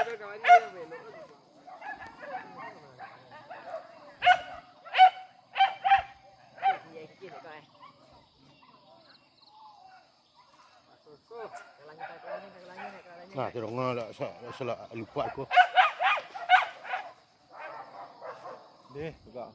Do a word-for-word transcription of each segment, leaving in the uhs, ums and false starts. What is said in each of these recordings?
Nah, tadanga lah, sa-, salah lupa ko. Deh, pegang.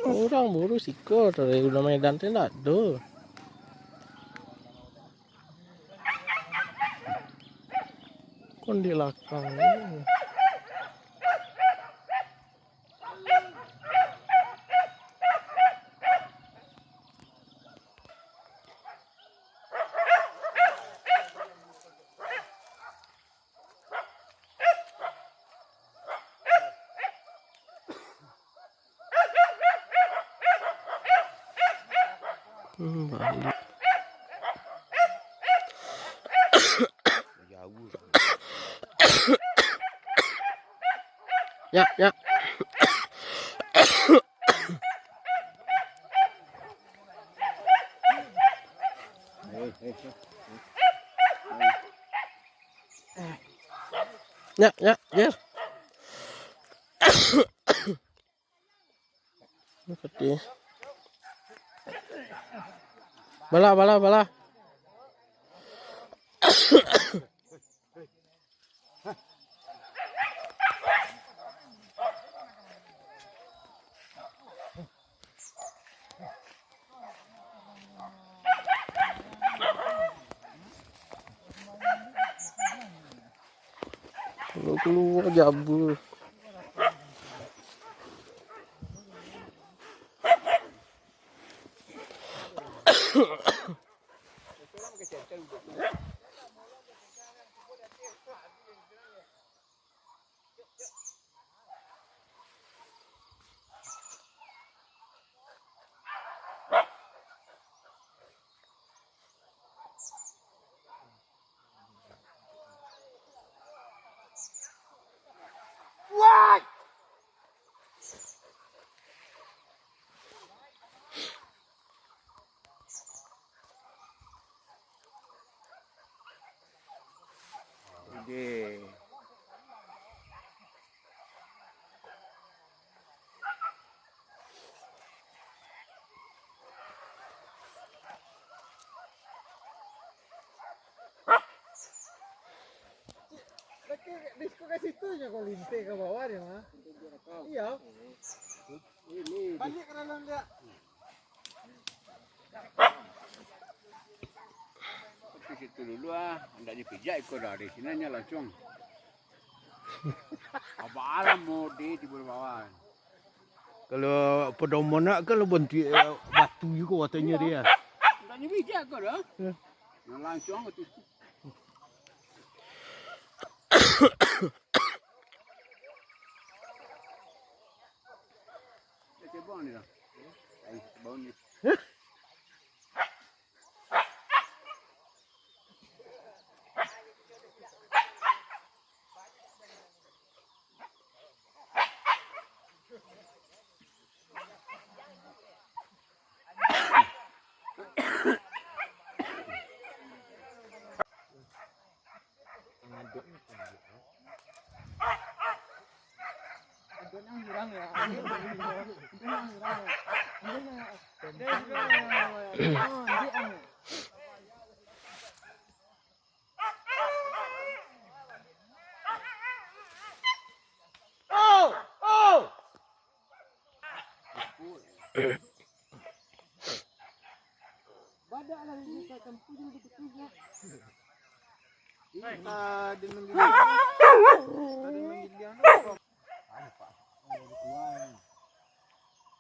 Urang buru siko dari Gunung Medan tu ndak ado. Kon di lakang ni. Hmm, balik. Ya, ya. Ya, ya, ya. Peti. Bala, bala, bala. Kalua-kalua jabu. Ide. Disko ka situ nyo, kau linteh ka bawah dia mah. Iya. Baliak ka dalam dia. Tapi situ dulu ah, andaknyo pijak iko dari sini nyo langsung. Abah alam mode tibo di bawah. Kalau pedoman nak kan lo bentuk, eh, batu juga katanya dia. Andaknyo pijak ko dah. Ya. Yang langsung tu. Cebong ni dah. Ai, bau ni.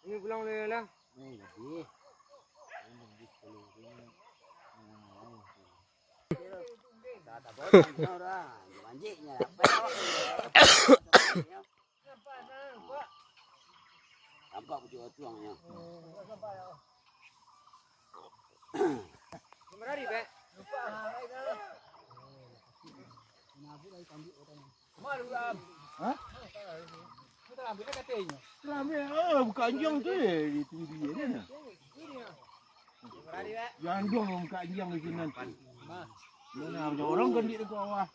Ini pulang boleh lah. Nampak pucuk atuangnyo. Hah? Kelambi, oh, buka anjiang tu, eh, di tinggi ni. Jangan dong buka anjiang di sini nanti. Mana ada orang gendik di bawah.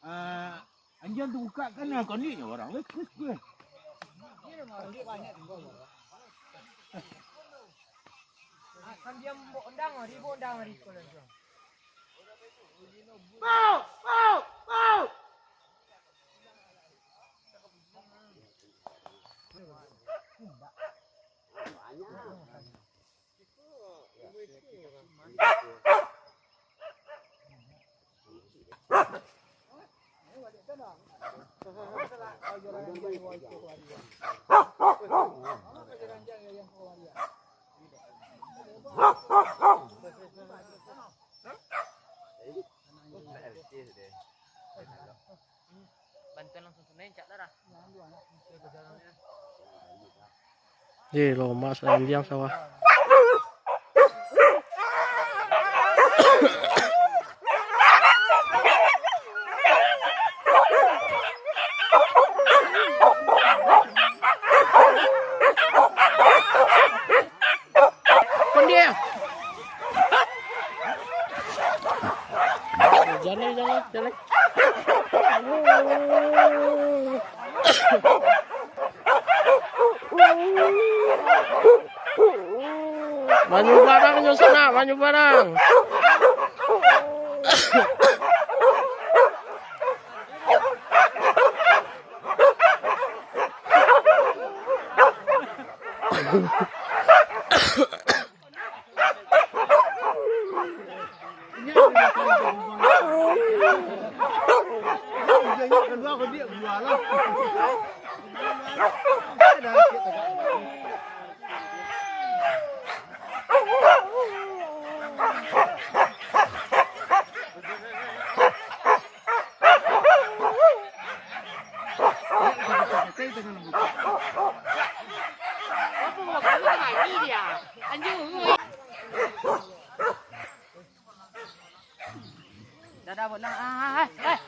Ah, anjiang tu buka kan, ah, kondiknyo orang, weh, weh, weh. Kan dia undang, ribu undang, ribu. Bantuan langsung tunai, cak darah. Ye, lomak salandiang sawah. Kondia. Jalai, jalai, jalai. Banyu barang nyo sanak, banyu barang. Dadah, Bok Nang. Ah, ah, ah, ah.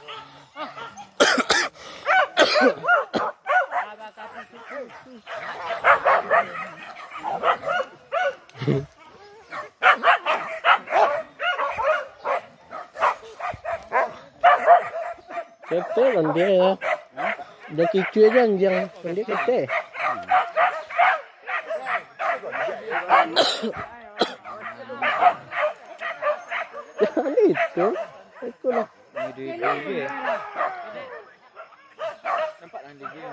Kete kan dia ya. Dia kicui aja anjing. Kan dia kete. Jangan itu. Itulah. Ini dia, dia, dia. Nampak lah dia, dia.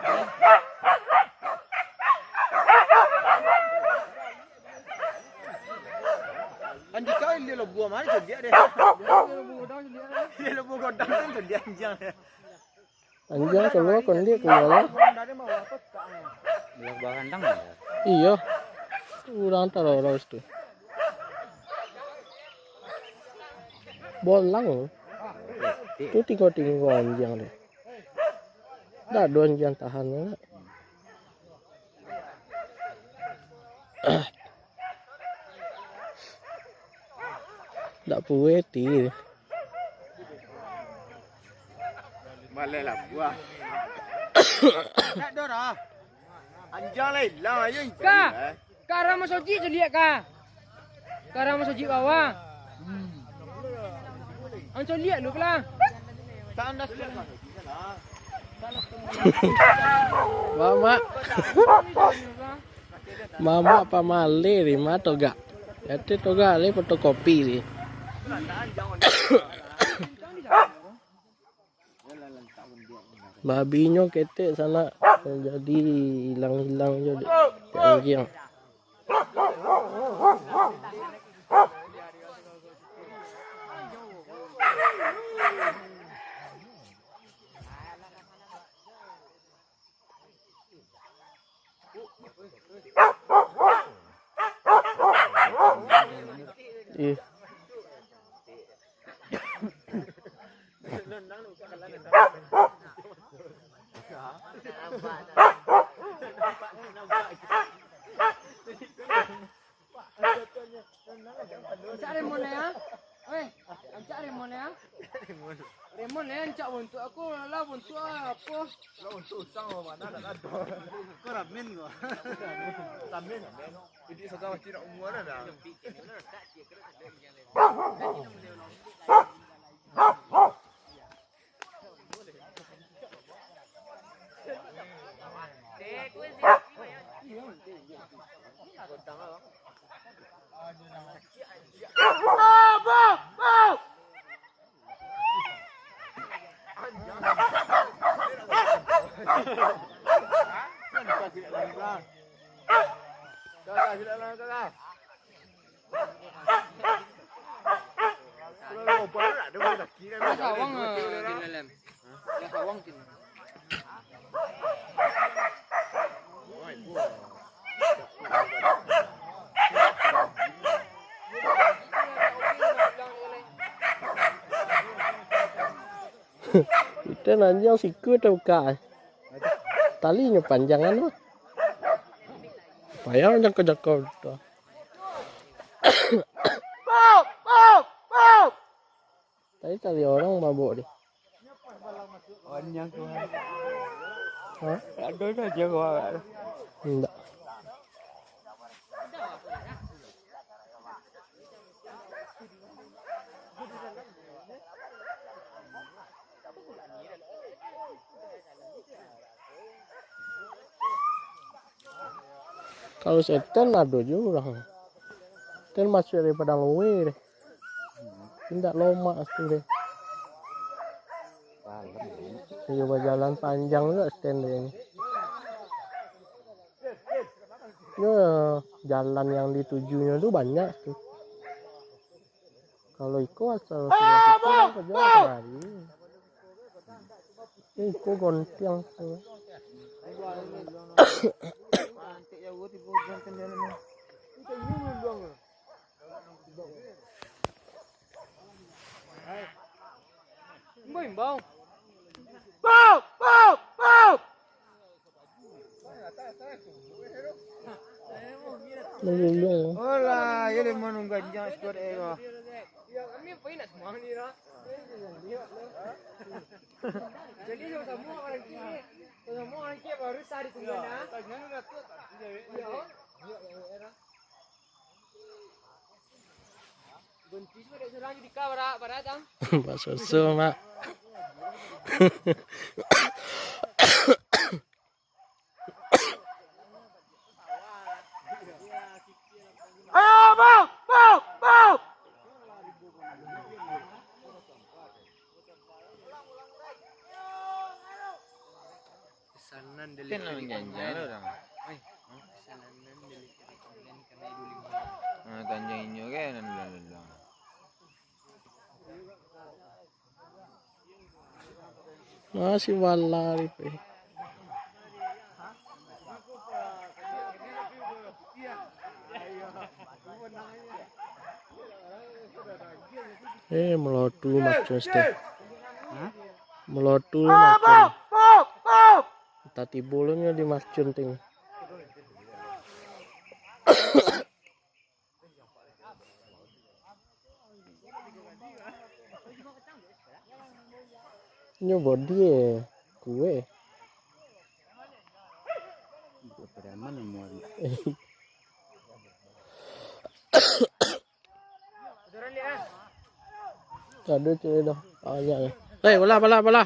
Andika dia lo buah mana codiak deh. Dia lo buah godang kan codiak anjing deh. Anjing keluar, kondik keluar lah. Belah bawah randang ada. Iyo. Urang taroros tu. Bolang. Tu tinggo-tinggo anjing tu. Ndak ado anjing tahan. Ndak pueh ti. Malai lah buah. Ndak ado dah. Anjing lah ilang ayo. Ka, ka arah masojik coliak ka. Ka arah masojik bawah. Ang coliak lu lah. Mamak. Mamak pamaleh ri ma togak. Kate togak le fotokopi ri. Babinyo ketek sanak, jadi ilang-ilang jo dek anjiang. Ih. Ancak Remon ya. Oi, ancak Remon ya. Remon ya, ancak bontuk aku lah, bontuk apo? Lah bontuk usang, mana nak ado. Kau ramen kau. Ramen. Jadi saudara pasti nak umur dah. Dah sawang, eh, di dalam. Dah sawang, Tin. Kito nanjang siku tabukak. Talinyo panjang anu. Payah jangko-jangko tu. Tadi tali orang mabok deh. Hah? Indak. Kalau setan ado juo urang. Setan masuak dari Padang Luwe deh. Indak lomak tu deh. Iyo, bajalan panjang juo setan deh ni. Yo, jalan yang ditujunyo tu banyak tu. Kalau iko asal sudah iko, iko jangan kamari. Iko gontiang. Imbau, imbau. Bau, bau, bau. Melulung. Olah, iyo deh manunggu anjang sekuat ego. Jadi sama-sama orang kiri, sama-sama orang kiri baru sah di tunggu dah. Iyo. Benci sudah dek surang di ka barak, barak tang. Pak Soso, Mak. Ayo, bau, bau, bau. Pesanan dari Kan kiri janjian kanan. Lah orang. Oi, pesanan dari kiri kanan kena ibu lima. Ah, tanjang inyo kan, nan bilang-bilang. Masih bala ni, pe. Eh, melotu macam sete. Melotu macam. Entah tibo lo nyo di macam ting. Nyo body eh kueh. Preman yang muat. Aduh, cewek dah. Banyak ni. Hei, bola, bola, bola.